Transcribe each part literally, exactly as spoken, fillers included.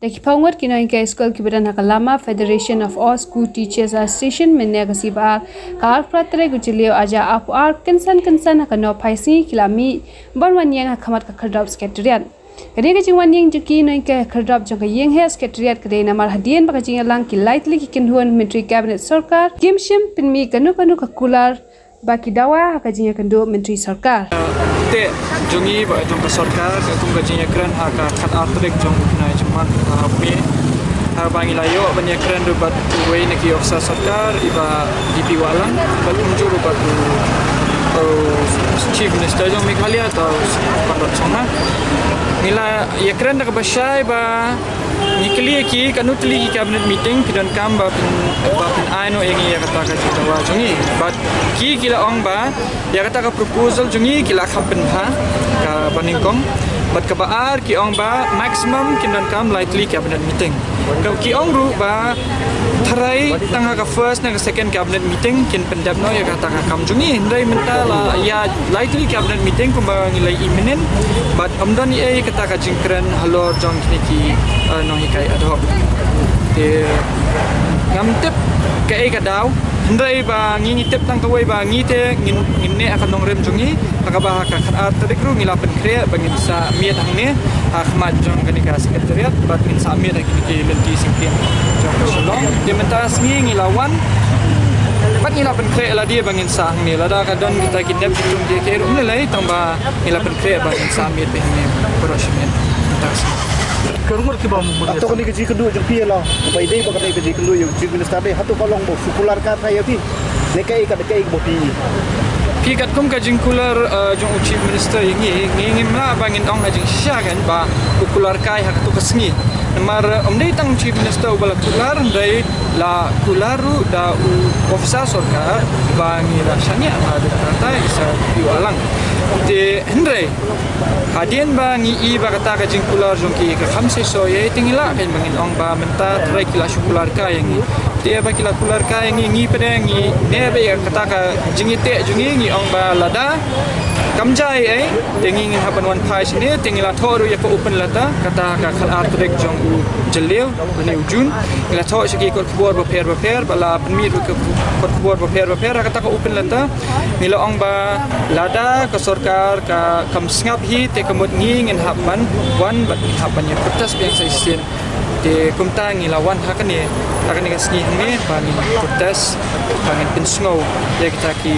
Da ki phew ngut ki nonghikai skul kiba don ha ka lama Federation of All School Teachers Association, mynne ka sngi ba ar, ka arphew phra tarik u Jylliew, ar hajar arphew ar, kynsan kynsan ha ka nonghikai sngi ki la mih ban wan ïeng ha khmat ka Khyrdop Secretariat. Ka dei ka jingwan ïeng jong ki nonghikai ha Khyrdop jong ka ïing heh Secretariat ka dei namar hadien ba ka jingïalang ki lai tylli ki kynhun myntri Cabinet Sorkar kim shym pynmih kano kano ka kular ba ki dawa ha ka jingïakynduh myntri sorkar. Te jong ngi ba jong ka sorkar, ka kum ka jingïakren ha ka khatar tarik jong u bnai jong u bnai May, ha ba ngi la ïoh ban ïakren ruh bad uwei na ki officer sorkar, i Bah D P Wahlang, bad kumjuh ruh bad u, u Chief Minister jong Meghalaya, u Conrad Sangma. Ngi la ïakren da kaba shai ba ngi kylli ïa ki, kano tylli ki cabinet meeting phi donkam ba pyn, ba pyn ai noh ïa ngi ïa kata ka jingdawa jong ngi. Bad ki, ki la ong ba ïa kata ka proposal jong ngi ki la kham pynbha kaba nyngkong. Bad kaba ar ki ong ba maximum kin donkam lai tylli cabinet meeting. Ka, ki ong ruh ba tharai tang ha ka first ne ka second cabinet meeting kin pyndep noh ïa kata ka kam jong ngi. Hynrei mynta la ïa lai tylli cabinet meeting kumba ngi la imminent. Bad ym don ei ei kata ka jingkren halor jong kine ki, eh, nonghikai ad hoc. Te ngam tip kaei ka daw, hynrei ba ngi, ngi tip tang kawei ba ngi te ngin, ngin neh ha ka nongrim jong ngi, ha kaba ha ka khatar tarik ruh ngi la pynkhreh ba ngin sa miet hangne ha khmat jong kane ka Secretariat, bad ngin sa miet ha kine ki lynti syngkien jong ka Shillong. Te mynta sngi ngi la wan bad ngi la pynkhreh lade ba ngin sah hangne, lada ka don kita ki nep ki tum kiei kiei ruh ym lei lei, tang ba ngi la pynkhreh ba ngin sah miet beit hangne baroh shi miet mynta ka sngi. Ka rung ngut kiba mut. Hato kane ka jingkynduh jong phi ïa la, ba ïadei bad kane ka jingkynduh ïa u Chief Minister, dei hato ka long ba u shu kular kai ïa phi? Ne kaei ka, kaei kaba phi ïohi? Phi, katkum ka jingkular, eh, jong u Chief Minister ïa ngi, ngi ngim lah ba ngin ong ha jingshisha kan ba u kular kai ha kato ka sngi. Namar, eh, ym dei tang u Chief Minister uba la kular, hynrei la kular ruh da u officer sorkar ba ngi la shaniah ha dei kata i Sir P U Wahlang. Te hynrei hadien ba ngi i ba kata ka jingkular jong ki ka kham shisha ïa, te ngi lah kan ba ngin ong ba mynta tharai ki la shu kular kai ïa ngi. Te ba ki la kular kai ïa ngi, ngi pat ngi ne ba ïa kata ka jingïateh jong ngi, ngi ong ba lada kam jia ei ei, te ngi ngin hap ban wan phai shane, te ngi la thoh ruh ïa ka open letter, kata ka khatar tarik jong u Jylliew, une u June. Ngi la thoh sha ki kot khubor bapher bapher, ba la pynmih ruh ki kot khubor bapher bapher ha kata ka open letter. Ngi la ong ba lada ka sorkar ka kam sngap hi, te ka mut ngi ngin hap ban wan bad ngin hap ban ïa protest biang sa shisien. Te kumta ngi la wan ha kane, ha kane ka sngi hangne ba ngin protest, ba ngin pynsngew ïa kita ki,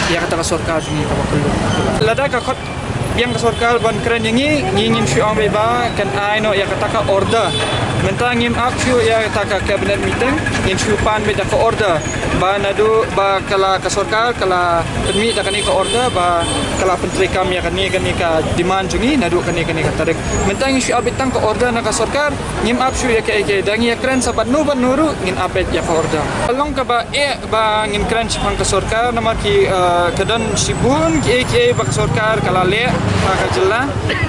ïa kata ka sorkar jong ngi kaba kylluid. Lada ka khot biang ka sorkar ban kren ïa ngi, ngi ngin shu ong beit ba kan ai noh ïa kata ka order. Mynta ngim ap shuh ïa kata ka cabinet meeting, ngin shu pan beit da ka order. Ba naduh ba ka la, ka sorkar ka la pynmih da kane ka order ba ka la pyntreikam ïa kane, kane ka demand jong ngi naduh kane, kane ka tarik. Mynta ngi shu ap beit tang ka order na ka sorkar, ngim ap shuh ïa kaei kaei, da ngi ïakren sa bad no bad no ruh ngin ap beit ïa ka order. Ka long kaba eh ba ngin kren shaphang ka sorkar namar ki, eh, ka don shibun kiei kiei ba ka sorkar ka la leh ha ka jylla.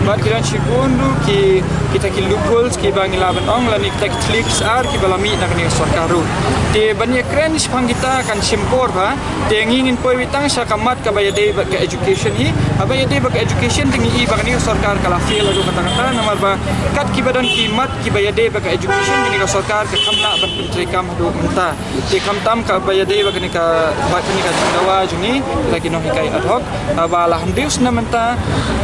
Bad ki don shibun ruh ki, kita ki loopholes kiba ngi lah ban ong lane kita ki thylliej ki sar kiba la mih na kane ka sorkar ruh. Te ban ïakren shaphang kita kan shim por bha. Te ngi ngin poi beit tang sha ka mat kaba ïadei bad ka education hi. Haba ïadei bad ka education te ngi i ba kane ka sorkar ka la fail haduh katta katta namar ba kat kiba don ki mat kiba ïadei bad ka education kane ka sorkar ka kham lah ban pyntreikam haduh mynta. Te khamtam kaba ïadei bad kane ka, bad kane ka jingdawa jong ngi, kita ki nonghikai ad hoc. Haba la hynriew snem mynta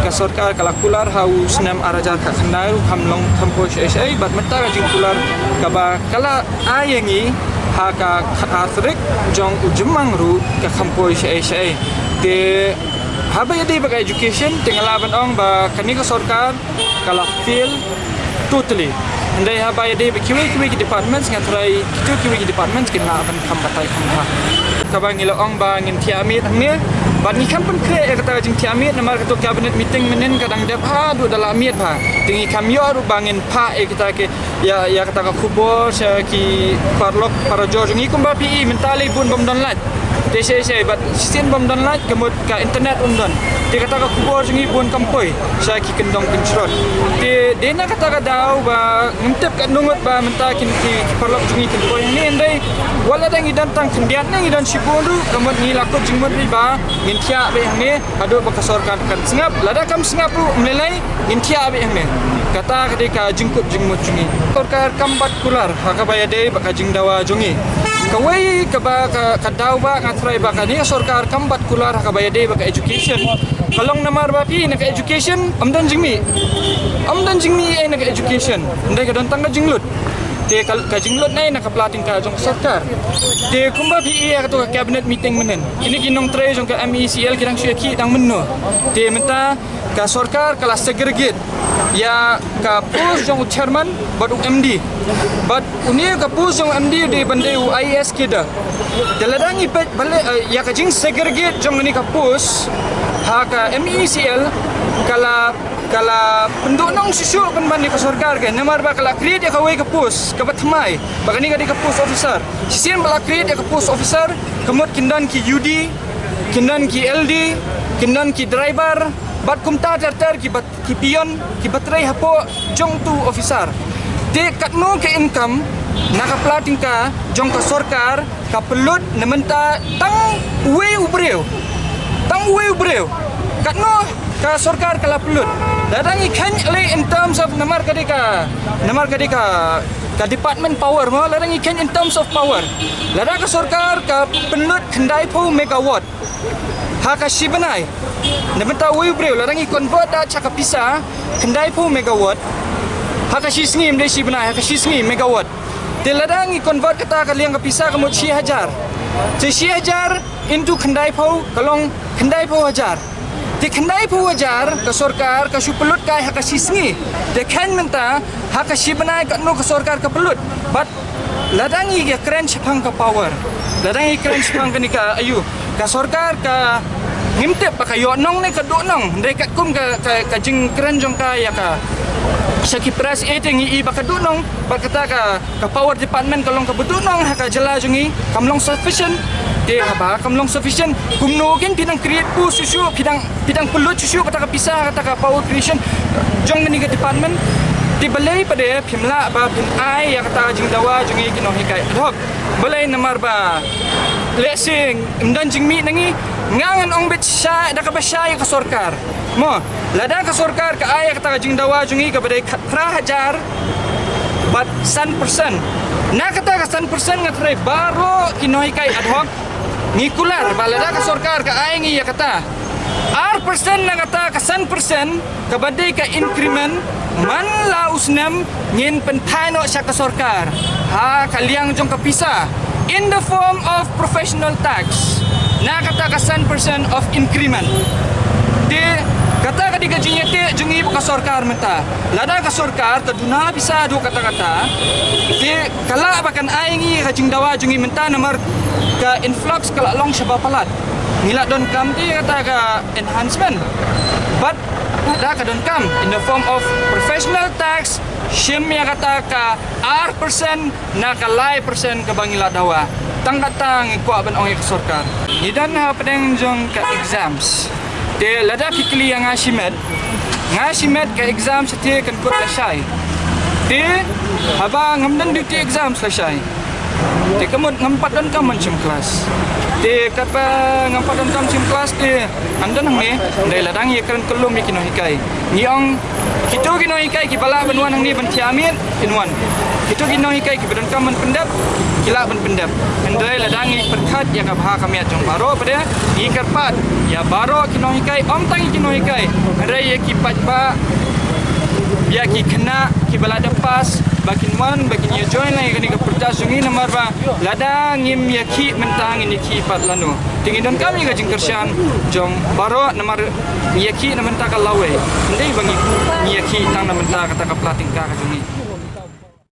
ka sorkar ka la kular ha u snem ar hajar khatkhyndai ruh kham long, kham poi shaei shaei, bad mynta ka jingkular kaba ka la ai ïa ngi ha ka khatar tarik jong u Jymmang ruh ka kham poi shaei shaei. Te haba ïadei bad ka education te nga lah ban ong ba kane ka sorkar ka la fail totally. Hynrei haba ïadei bad kiwei kiwei ki departments nga tharai kito kiwei ki departments kin lah ban kham batai kham bha. Kaba ngi la ong ba ngin thiah miet hangne bad ngi kham pynkhreh ïa kata ka jingthiah miet namar kato cabinet meeting mynnin ka dang dep haduh da la miet bha. Te ngi kham ïoh ruh ba ngin phah ïa kita ki, ïa, ïa kata ka khubor sha ki paralok parajor jong ngi kumba phi i mynta lei bun bym don light. Te shaei shaei bad shisien bym don light ka mut ka internet um don. Te kata ka khubor jong ngi bun kam poi sha ki kyndong kynshrot. Te dei na kata ka daw ba ngim tip katno ngut ba mynta kin ki, ki paralok jong ngi kin poi hangne, hynrei wat la da ngi don tang khyndiat ne ngi don shibun ruh ka mut ngi la kut jingmut beit ba ngin thiah beit hangne haduh ba ka sorkar kan sngap. Lada kam sngap ruh ym lei lei ngin thiah beit hangne. Kata ka dei ka jingkut jingmut jong ngi. Sorkar kam bat kular ha kaba ïadei bad ka jingdawa jong ngi. Kawei kaba ka, ka daw ba nga tharai ba kane ka sorkar kam bat kular ha kaba ïadei bad ka education. Ka long namar ba phi na ka education ym don jingmih. Ym don jingmih ei na ka education. Hynrei ka don tang ka jinglut. Te ka, ka jinglut na ei na ka pla tyngka jong ka sorkar. Te kumba phi ïa kato ka cabinet meeting mynhynnin, kine ki nongtrei jong ka M E C L ki dang shu ïa ki dang mynno. Te mynta ka sorkar ka la segregate ïa ka post jong u chairman bad u M D. Bad une ka post jong u M D u dei ban dei u I A S cadre. Te lada ngi peit balei, eh, ïa ka jingsegregate jong kane ka post ha ka M E C L ka la, ka la pynduhnong shuh shuh pynban ïa ka sorkar, ka namar ba ka la create ïa kawei ka post kaba thymmai ba kane ka dei ka post officer. Shisien ba la create ïa ka post officer, ka mut kin don ki U D, kin don ki L D, kin don ki driver, bad kumta ter ter ki bat, ki peon, ki batrei hapoh jong uto u officer. Te katno ka income na ka pla tyngka jong ka sorkar ka pynlut na mynta tang uwei u briew. Tang uwei u briew. Katno ka sorkar ka la pynlut. Lada ngi kheiñ lei in terms of namar ka dei ka, namar ka dei ka, ka department power mo, lada ngi kheiñ in terms of power. Lada ka sorkar ka pynlut khyndai phew megawatt ha ka shi bnai. Na bynta uwei u briew, lada ngi convert da sha ka pisa, khyndai phew megawatt ha ka shi sngi, ym dei shi bnai, ha ka shi sngi megawatt. Te lada ngi convert kata ka liang ka pisa ka mut shi hajar. Te shi hajar into khyndai phew ka long khyndai phew hajar. Te khyndai phew hajar ka sorkar ka shu pynlut kai ha ka shi sngi. Te kheiñ mynta ha ka shi bnai katno ka sorkar ka pynlut. Bad lada ngi ïa kren shaphang ka power, lada ngi kren shaphang kane ka, aiu, ka sorkar ka, ngim tip ba ka ïoh nong ne ka duh nong. Hynrei katkum ka, ka, ka jingkren jong ka ïa ka sha ki press, eh, te ngi i ba ka duh nong. Bad kata ka, ka power department ka long kaba duh nong ha ka jylla jong ngi, kam long sufficient. Te haba kam long sufficient, kumno kein phi nang create post shuh shuh, phi nang, phi nang pynlut shuh shuh kata ka pisa, kata ka power creation jong kane ka department. Te balei pat de phim lah ba phin ai ïa kata ka jingdawa jong ngi ki nonghikai ad hoc? Balei? Namar ba lehse ym don jingmih na ngi. Nga ngan ong beit shai da kaba shai ïa ka sorkar. Mo, lada ka sorkar ka ai ïa kata ka jingdawa jong ngi kaba dei khatphra hajar bad san percent. Na kata ka san percent nga tharai baroh ki nonghikai ad hoc ngi kular ba lada ka sorkar ka ai ngi ïa kata ar percent na kata ka san percent kaba dei ka increment man la u snem, ngin pynphai noh sha ka sorkar ha ka liang jong ka pisa in the form of professional tax, na kata ka san percent of increment. Te kata ka dei ka jingïateh jong ngi bad ka sorkar mynta. Lada ka sorkar ka duna pisa haduh katta katta, te ka lah ba kan ai ngi ka jingdawa jong ngi mynta namar ka influx ka la long shaba palat. Ngi la donkam te kata ka enhancement. Bad lada ka donkam in the form of professional tax, shim ïa kata ka ar percent na ka lai percent kaba ngi la dawa. Tang kata ngi kwah ban ong ïa ka sorkar. Ngi don hapdeng jong ka exams. Te lada phi kylli ïa nga shimet, nga shimet ka exam shatei kan kut lashai. Te haba ngam don duty exams lashai, te ka mut ngam pat donkam ban shim klas. Te katba ngam pat donkam shim klas te ngan don hangne. Hynrei lada ngi kren kyllum ïa ki nonghikai, ngi ong kito ki nonghikai kiba lah ban wan hangne ban thiah miet, kin wan. Kito ki nonghikai kiba donkam ban pyndep, ki lah ban pyndep. Hynrei lada ngi pyrkhat ïa ka bha ka miat jong baroh pat de, ngi kyrpad ïa baroh ki nonghikai, ym tang ïa ki nonghikai, hynrei ïa ki paidbah, ïa ki khynnah kiba la dep pass, ba kin wan, ba kin ïa join lang ïa kane ka pyrthei jong ngi, namar ba lada ngim ïa khih mynta ngin ïa khih pat lano. Te ngi donkam ïa ka jingkyrshan jong baroh namar ngi ïa khih na mynta ka lawei. Ym dei ba ngi, ngi ïa khih tang na mynta kata ka pla tyngka ka jong ngi.